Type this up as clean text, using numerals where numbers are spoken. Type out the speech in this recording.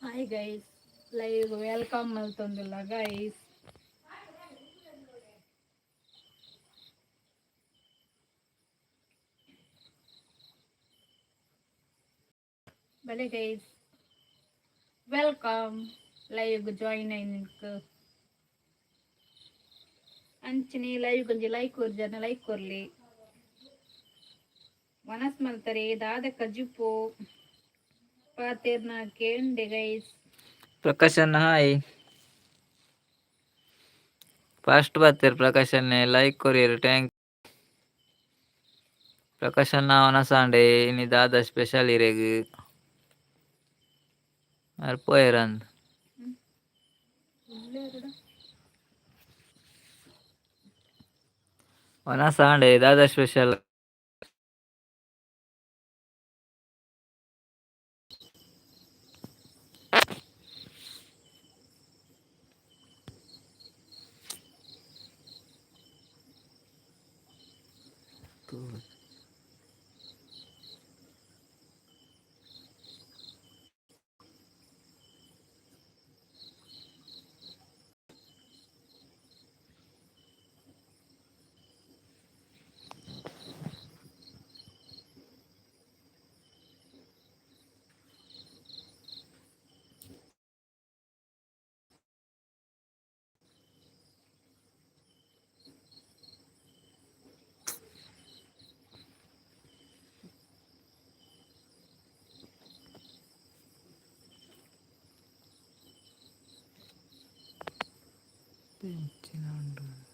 Hi guys, live welcome ಮಲ್ತೊಂದುಲ್ಲ guys. ಬಲೆ guys, welcome. Live join ಆಯ್ನಕ್ ಅಂಚನೆ ಲೈವ್ ಒಂಜಿ ಲೈಕ್ ಕೊರ್ಜನ, ಲೈಕ್ ಕೊರ್ಲಿ. ವನಸ್ ಮಲ್ತಾರೆ, ದಾದ ಕಜಿಪು ಪಾತೆರ್ನ ಕೇಂಡೆ ಗೈಸ್. ಪ್ರಕಾಶಣ್ಣ, ಹಾಯ್. ಫಸ್ಟ್ ಬತ್ತೆರ್ ಪ್ರಕಾಶನ್ನೇ, ಲೈಕ್ ಕೊರಿಯರ್, thank. ಪ್ರಕಾಶಣ್ಣ, ವನಸಾಂಡೆ? ಇನಿ ದಾದ ಸ್ಪೆಷಲ್ ಇರೆಗ್? ಅರ್ ಪೋಯೆರಂದ್. ವನಸಾಂಡೆ, ದಾದ ಸ್ಪೆಷಲ್? ಎಂಚಿನ ಉಂಡು?